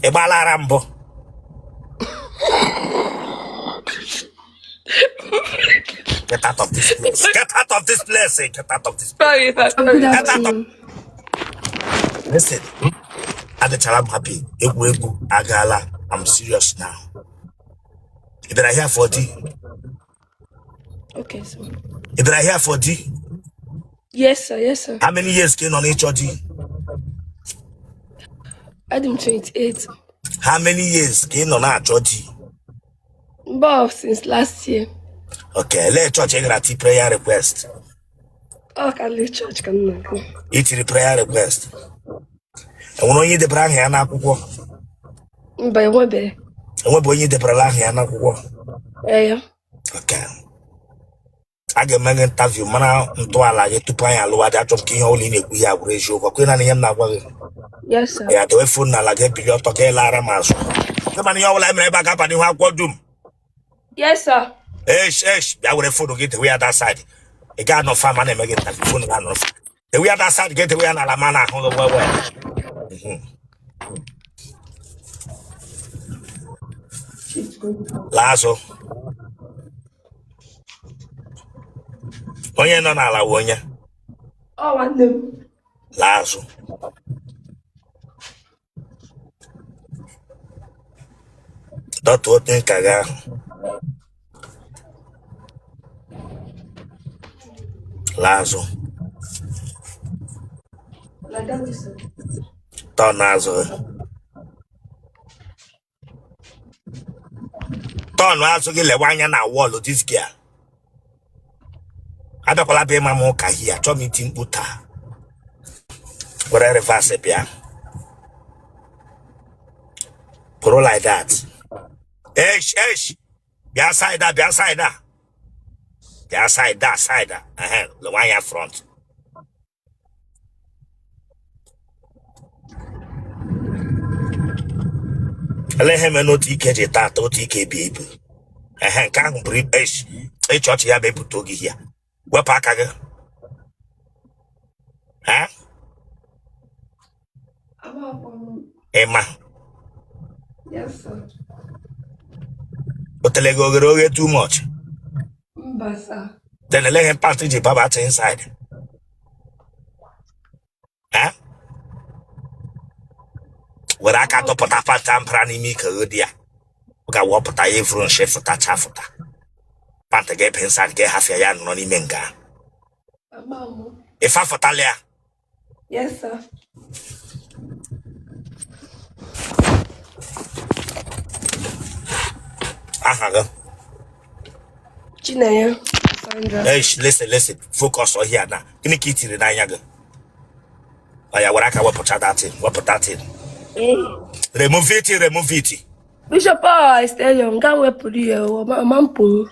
Ị gbaala ara mbụ? Get out of this place. Get out of this place. Get out of this place. Sorry, sir. Good Sorry. Get out of afternoon. Listen, adịchara m happy. Egwu egwu agaala. I'm serious now. Ị bịara here for di? Okay, sir. Ị bịara here for di? Yes, sir. Yes, sir. How many years ka ị nọ n'ịchọ di? Adị m 28. How many years ka ị nọ na-achọ di? Mba, since last year. Okay, lee chọọchị ị gara ti prayer request. Ọ Catholic Church ka m na-aga. I tiri prayer request. Enwere onye debara aha ya n'akwụkwọ? Mba, enwebeghị. Enwebe onye debarala aha ya n'akwụkwọ? Ee, ya. Okay. A ga-eme gị interview mara ntọala gị tupu anyị alụwa di. Achọrọ m ka ihe ọbụla ị na-ekwu ya bụrụ eziokwu. Ọkwa ị na ihe m na-agwa gị? Yes, sir. Ya dewe phone n'ala gị, bili ọtọ ka ị lara m azụ. Kama na ihe ọbụla e mere ebe a ga-aba n'ihu akwụkwọ dum. Yes, sir. Esh esh, bịa were phone gị dewe ya that side. Ị ga-anọ fa ma na-eme gị interview, phone ga-anọ fa. Dewe ya that side, ga-edewe ya n'ala ma na-ahụ gị well well. Laa azụ. Onye nọ n'ala wụ onye. Ọ nwanne m. Laa azụ. Dọtuo ote nka gị ahụ. Laa azụ. Turn azụ gị. Turn azụ gị lewe anya na wall this girl. Abịakwala bịa ịma m ụka here. Achọọ m iti mkpu taa. Were reverse bịa. Pụrụ like that. Esh esh. Bịa side a, bịa side a. Bịa side a, side a. Ehe, lewe anya front. Ele ihe mere n'otu ike ji taa ata otu ike ebi ebu. Ehe, nke ahụ bụrụ ịchị ọchị ya bụ ebute oge ya. Wepụ aka gị. Ha? Ịma. Yes, sir. Otele gị oghere oghe too much. Mba, sir. Then ele ihe pant ji baba inside. Eh? Were aka dọpụta pant mpara n'ime ike gị dị ya. Ọ ga-awọpụta ya evuru nshi fụtacha fụta. Pant gị ebe inside gị hafịa ya nọrọ n'ime nga. Ife afụtala ya. Yes, sir. Aha gị? Chinenye Sandra. Hey, listen, listen. Focus on here now. Gịnị ka i tiri n'anya gị? Ọ ya were aka wepụcha that thing, wepụ that thing. Eh. Remove it, remove it. Bishop I stay young, ga wepụrụ ya ọma mpụ.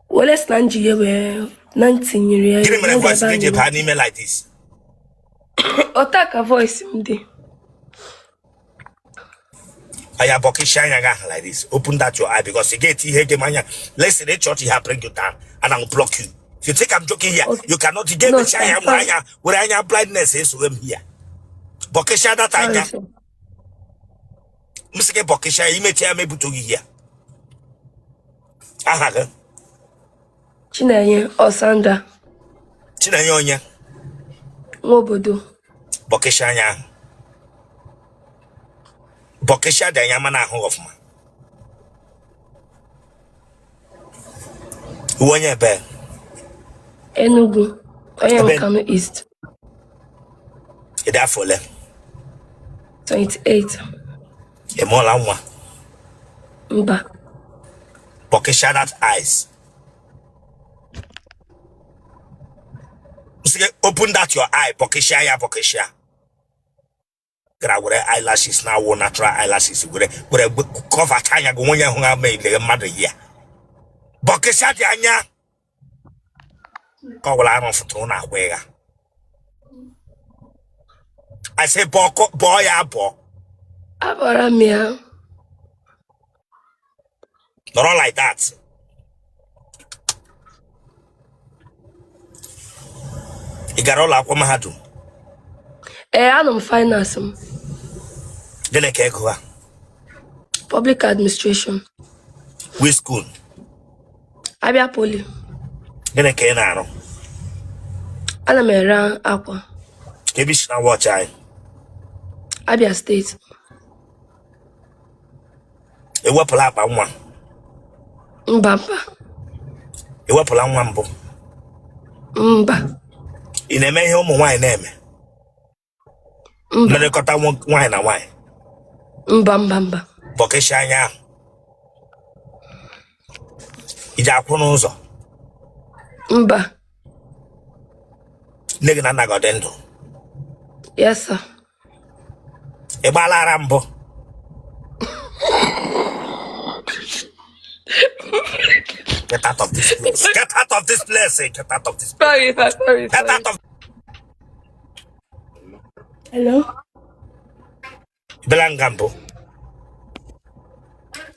Were sị na m ji ya wee na m tinyere ya. Gịnị mere voice gị ji baa n'ime like this? Ọta ka voice m dị. Aya bọkịsị anya gị ahụ like this. Open that your eye because ị ga-eti ihe gị anya. Listen, ịchị ọchị ha bring you down and I will block you. If you think I'm joking here, Okay. you cannot get No, me anya sir. were anya were anya blindness esoghe m here. Bọkịsịa that Sorry, anya. sir. M sị gị bọkịsịa ya imechi ya mebuto gị here. Aha gị? Chinenye Osanda. Chinenye onye? Nwa obodo. Bọkịsịa anya ahụ. Bọkịsịa dị anya mana ahụ ọfụma. Uwe onye ebe? Enugu. Onye Ebe? Nkanu East. Ị dị afọ ole? 28. Ị mụọla nwa? Mba. Bọkịsịa that eyes. M sị gị open that your eye, bọkịsịa ya bọkịsịa. Gara were eyelashes na-awụ natural eyelashes were were covercha anya gị onye hụ ha ma ile mmadụ yi ya. Bọkịsịa dị anya ka ọ gwara arụ fụtụrụ na akwa ịgha. I say bọọ ya abụọ. Abọrọ m ya. Nọrọ like that. Ị gara ụlọ akwụkwọ mahadum? Ee, anọ m finance m. Gịnị ka ị gụga? Public administration. Which school? Abia Poly. Gịnị ka ị na-arụ? Ana m ere akwa. Kee ebe i si na-watch anyị? Abia State. Ị wepụla akpa nwa? Mba, mba. Ị wepụla nwa mbụ? Mba. Ị na-eme ihe ụmụ nwaanyị na-eme? Mba. Mmerịkọta nwaanyị na nwaanyị? Mba, mba, mba. Bọkịshị anya ahụ. I ji akwụ n'ụzọ? Mba. Nne gị na nna gị ọ dị ndụ? Yes, sir. Ị gbaala ara mbụ? Get out of this place. Get out of this place. Get out of this place. Sorry, sir. Sorry, Get sorry. out of Hello? Ị bịala nga mbụ?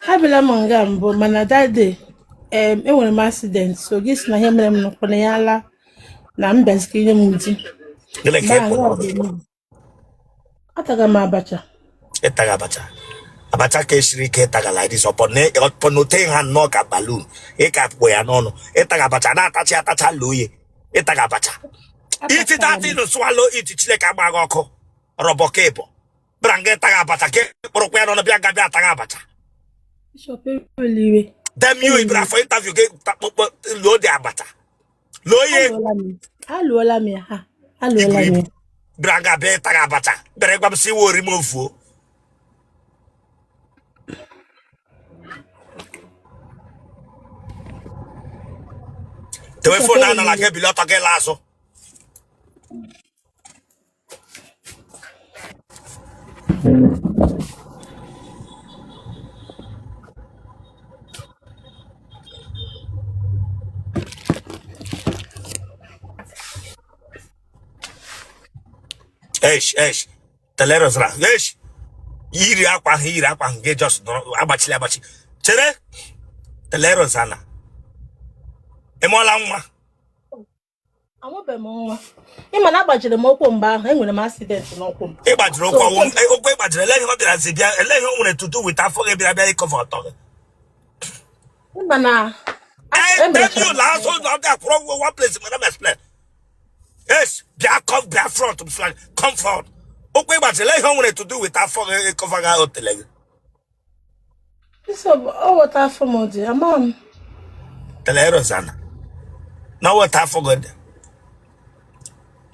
Abịala m nga mbụ mana that day enwere m accident, so gị sị na ihe mere m n'ụkwụ na ya ala na m bịazi ka i nye m di. Gịnị ka Mgbe ị ahụ kpụrụ? ọ bụ m. Ataga m abacha. Ị taga abacha? Abacha ka esiri ike ịtaga like this ọpọ na ote ha nnọọ ka balloon ị ka kpụ ya n'ọnụ. Ị taga abacha na-atacha atacha loo ye. Ị taga abacha iti Atachara m. that thing swallow it. Chineke agba gị ọkụ rọbọ ka ịbụ bịara nga ịtaga abacha ka kpụrụkwa ya n'ọnụ bịa nga bịa ataga abacha. Bishop, ewela iwe. Damn you. Ewela Ị bịara iwe. for interview gị takpụkpọ loo dị abacha loo ye. Alụọla m ya. Alụọla m ya ha. Alụọla Iburu m ibu ya. bịara nga bịa ịtaga abacha bịara ịgwa m sị iwe ori m ofuo. Tewe Bishop, phone ewela anala iwe. gị ebili ọtọ gị laa azụ. Eish, eish, telerosra eish, yiri akwa ahụ, yiri akwa ahụ gị just nọrọ agbachili agbachi chere telerosana. Ị mụọla nwa? Amụbeghị m nwa. Ị ma na agbajiri m ụkwụ mgbe ahụ, enwere m accident n'ụkwụ m. Ị gbajiri So ụkwụ ọwụ ụkwụ ị gbajiri ele ihe ọ bịara zi bịa ele ihe o nwere to do with afọ gị bịara bịa ịcover ọtọ gị? Ị ma na Ee, emerechara tell you m laa azụ ụlọ ọ ga-akwụrụ ụgwọ one place madam explain. Yes, bịa come bịa front m sị come front. Ụkwụ ị gbajiri ele ihe o nwere to do with afọ gị ịcover gị otele gị? Bishop, ọ wọta afọ m dị, ama m. Tele Rosanna na weta afọ gị dị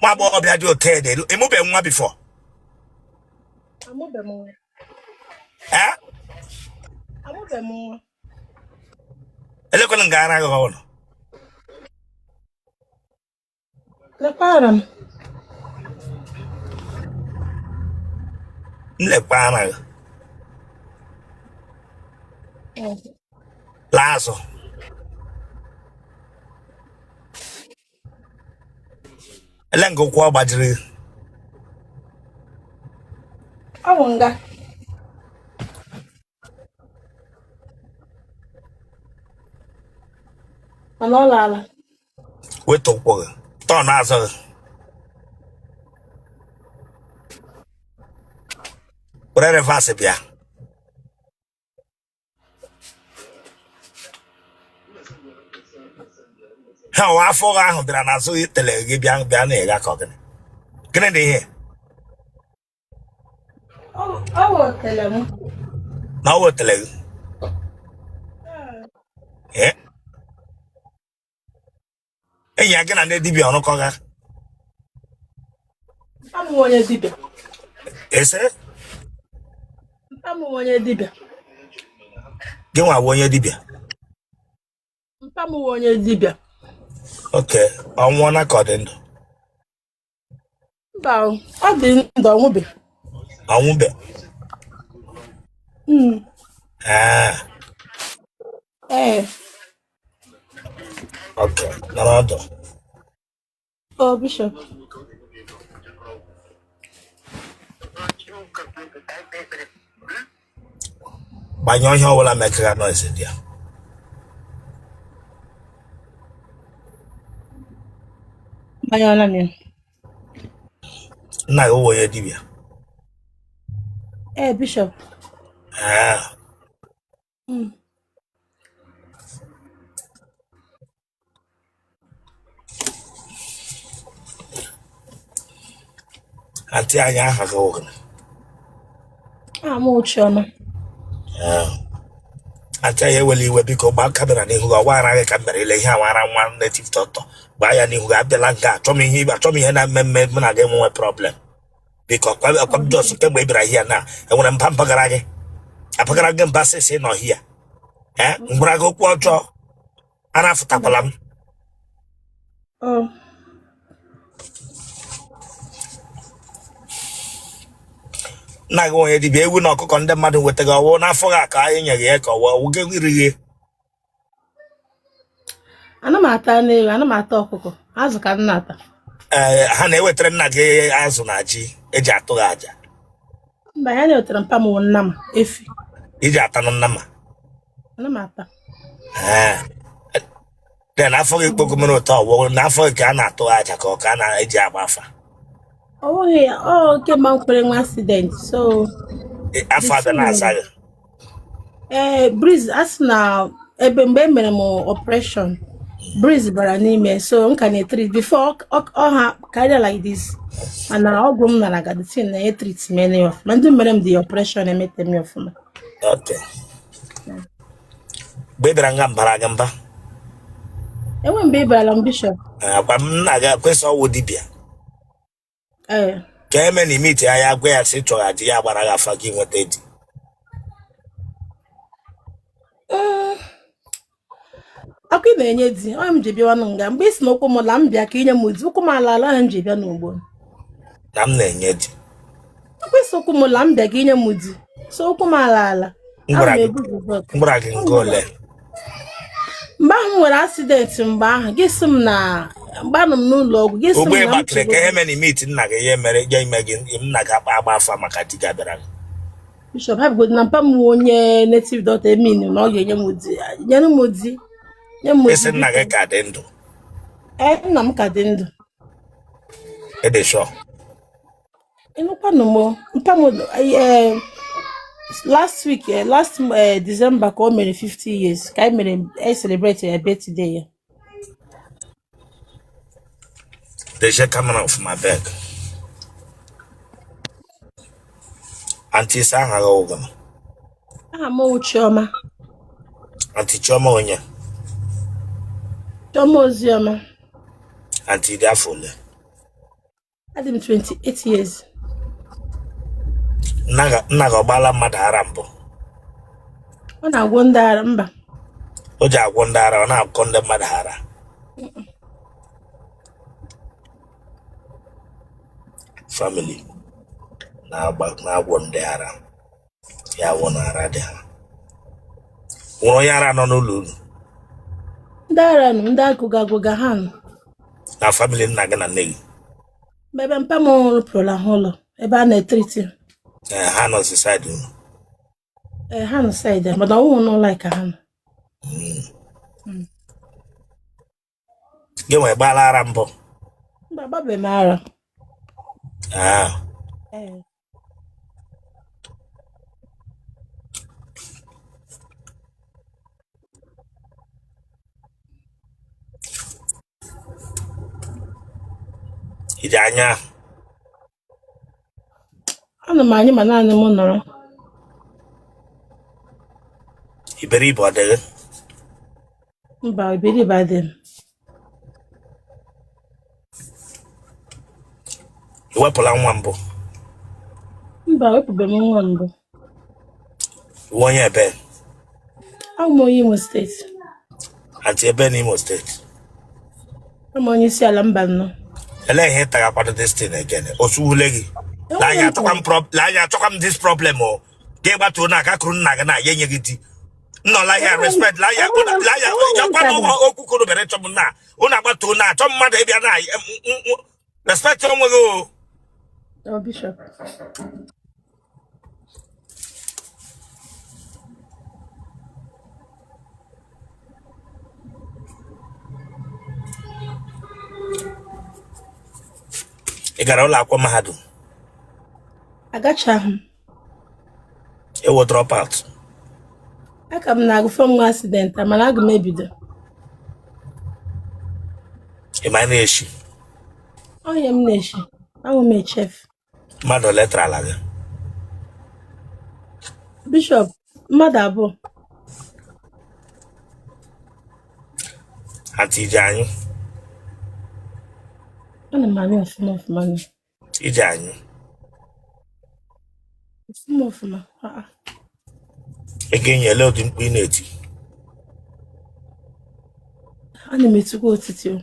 nwa agbọghọbịa dị otu ede ị mụbeghị nwa before? Amụbeghị m nwa. Ee? Amụbeghị m nwa. Elekwana nga ara gị ọnụ. Lekwa ara m. M lekwa ara gị. Laa azụ. Ele nga ụkwụ ọ gbajiri gị? Ọ bụ nga. Mana ọ laala. Weta ụkwụ gị turn azụ gị were reverse bịa. Ha ọwa afọ gị ahụ bịara n'azụ gị tele gị bịa bịa na-eghe ka ọ gịnị gịnị dị ihe? Ọ wetara m. Na ọ wetara gị? Ee, enyi ya gị na ndị dibịa ọrụkọ ga? Mpa m onye dibịa. Ese? Mpa m onye dibịa. Gị nwa bụ onye dibịa? Mpa m onye dibịa. Okay, ọ nwụọna ka ọ dị ndụ? Mba, ọ dị ndụ, ọ nwụbe. Ọ nwụbe? Ah. Ee. Okay, nọrọ ọdụ. Ọ Bishop. Gbanyụọ ihe ọbụla mekara noise dị ya. Gbanyụọla m ya. Nna gị wụ onye dibịa? Ee, Bishop. Ah. Aunty anyị, aha gị wụ gịnị? Aha m wụ Chioma. Aunty anyị, ewela iwe, biko gbaa camera n'ihu gị. Ọwa ara gị ka m bịara ile ihe awara nwa native doctor. Gbaa ya n'ihu gị. Abịala nga achọ m ihe ibe, achọ m ihe na mmemme mụ na gị enwe problem. Biko, ọkwa m just kemgbe ị bịara hia na enwere mba mpaghara gị apagara gị mba sịsị nọ hia. Ee, m gwara gị okwu ọjọọ, ara afụtakwala m. Oh. Nna gị onye dibịa, ewu na ọkụkọ ndị mmadụ nwetaghị ọwụ n'afọ gị ka anyị nyeghị ya ka ọwụ ọwụ gị righị? Ana m ata anụ ewu, ana m ata ọkụkọ, azụ ka m na-ata. Ee, ha na-ewetara nna gị azụ na ji eji atụ gị aja? Mba, ya na-ewetara mpa m wụ nnama efi. Iji ata na nnama? Ana m ata. Ee, then afọ gị kpogomere ụtọ, ọwụ n'afọ gị ka a na-atụ aja ka ọ ka a na-eji agba afa? Ọ bụghị ya, ọ kemgbe m kwere nwe accident, so Afọ abịa na-aza gị? Ee, breeze, a sị na ebe mgbe e mere m operation, breeze bara n'ime, so m ka na-etreat. Before ọ ha karịa like this, mana ọgwụ m nara ga the thing na etreat mene ya ọfụma. Ndị mere m the operation emete m ya ọfụma. Okay. Mgbe ị bịara nga m bara gị mba? Enwe mgbe ị barala m, Bishop. Akwa m nna gị kwesị ọwụ dibịa? Ee. Ka eme na imiti ya, ya gwa ya sị chọrọ di ya gbara gị afa gị nweta di. Akwa ị na-enye di onye m ji bịawanụ nga mgbe ị sị na ụkwụ m la m bịa ka inye m di, ụkwụ m ala ala ahụ m ji bịa n'ugbo. Na m na-enye di? Akwa ị sị ụkwụ m la m bịa ka inye m di, so ụkwụ m ala ala. M Ana gwara m gị ebu result. M gwara gị nke ole? Mgbe ahụ m nwere accident, mgbe ahụ gị sị m na mgbe anọ m n'ụlọ ọgwụ, gị sị m Ugbo na m ịgbakịrị ka chegoro. ihe mere na imiti nna gị, ihe mere ya ime gị nna gị akpa agba afa maka di gị abịara gị. Bishop, hapụgodu na mpa m wụ onye native doctor, emin na ọ ga-enye m di, nyere m di, nye m di. Ị sị nna gị Biko. ka dị ndụ? Ee, nna m ka dị ndụ. Ị dị sure? Ịnụkwanụ m, mpa m, ee, last week, last December ka o mere 50 years ka anyị mere e celebrate ya birthday ya. Deje camera ọfụma beg. Aunty, sị aha gị wụ gịnị? Aha m wụ Chioma. Aunty Chioma onye? Chioma Oziọma. Aunty, dị afọ ole? Adị m 28 years. Nna gị ọ gbaala mmadụ ara mbụ? Ọ na-agwọ ndị ara? Mba. O ji agwọ ndị ara, ọ na-akọ ndị mmadụ ara. Family na-agba na-agwọ ndị ara, ya wụ na ara dị ha. Nwere onye ara nọ n'ụlọ unu? Ndị ara nọ, ndị agụga agụga ha nọ. Na family nna gị na nne gị? Mgbe ebe mpa m rụpụrụla ha ụlọ ebe a na-etreat. Ee, ha nọzi side unu? Ee, ha nọ side, mana ọwụghị n'ụlọ anyị ka ha nọ. Gị nwee gbaala ara mbụ? Mba, agbabeghị m ara. Ah. Ee. Iji anya ahụ? Ana m anyị ma naanị m nọrọ. Iberibe ọ dịghị? Mba, iberibe adịghị m. Ị wepụla nwa mbụ? Mba, wepụbeghị m nwa mbụ. Ị wụ onye ebe? Abụ m onye Imo State. Aunty, ebe n'Imo State? Abụ m onye Isiala Mbano. Elee ihe ị taga kwado this thing again? Osuwule gị. Lee anya, achọkwa m lee anya, achọkwa m this problem o. Gị gbatuo na aka kụrụ nna gị na ya enye gị di. Nnọla ya respect, lee anya, lee anya, yakwa na okwu kwuru bere chọ m na ụnụ agbatuo na achọ mmadụ ịbịa na respect onwe gị o. Oh, Bishop. Ị gara ụlọ akwụkwọ mahadum? Agachaghị m. Ị wụ drop out? Aka m na-agụ from accident mana aga m ebido. Ị ma na-eshi? Onye m na-eshi, awụ m chef. Mmadụ ole tarala gị? Bishop, mmadụ abụọ. Aunty, iji anyụ? Ana m anyụ ọfụma ọfụma nụ. Iji anyụ? Ọfụma ọfụma. Ah, ah. Ị ga-enye ele ụdị mkpu ị na-eti? Ana m etikwa otiti o.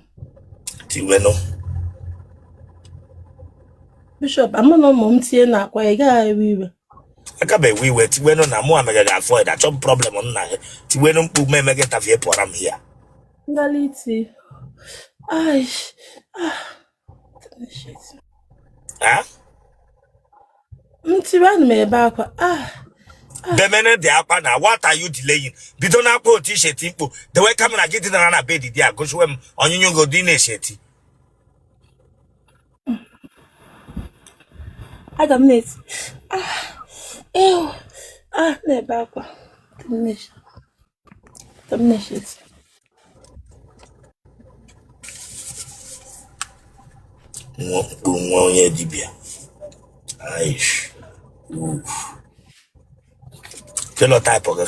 Tiwenụ. Bishop, ama na ụmụ m tinye n'akwa, ị gaghị ewe iwe. Aka bụ ewe iwe. Tiwenụ na mụ ameghị gị avoid, achọ m problem nna gị. Tiwenụ mkpu m emeghị tafie, pụọra m ya. Ngala iti. Ai, ah, shit. Ha? M tiwe, ana m ebe akwa. Ah, Bemene dị akwa na what are you delaying? Bido na akwa otu isi eti mkpu. Dewe camera gị dinara na bed dị a, gosiwe m onyinyo gị ụdị na-esi eti. Aga m na-eti. Ah, ew. Ah, na-ebe akwa. Shit. Nwa mkpu nwa onye dibịa. Aish. Uf. Genotype gị?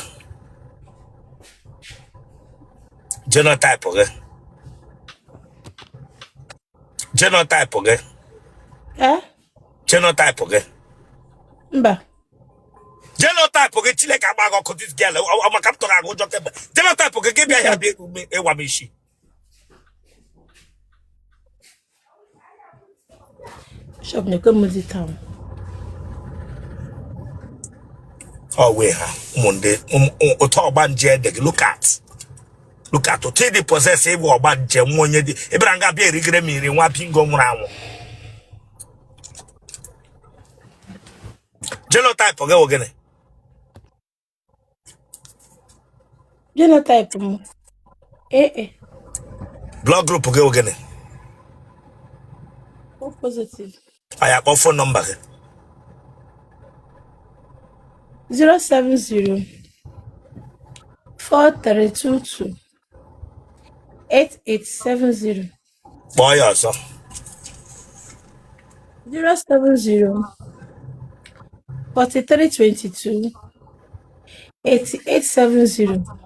Genotype gị? Genotype gị? Eh? Genotype gị? Mba. Genotype gị? Chineke agba gị ọkụ. This girl, ọ maka m tọrọ agụ ụjọ kemgbe. Genotype gị? Gị bịa ya bịa ịwa m isi. Bishop, na-ekwe m dị taa. Ọ wee ha ụmụ ndị ụtọ ọgbanje ede gị. Look at, look at otu ịdị possess ịbụ ọgbanje nwa onye dị ịbịara nga bịa erigere m iri nwa bingo nwụrụ anwụ. Genotype gị wụ gịnị? Genotype m, AA. Blood group gị wụ gịnị? O positive. Anyị akpọ phone number gị. 070 4322 8870. Kpọọ ya ọzọ. 070 4322 8870.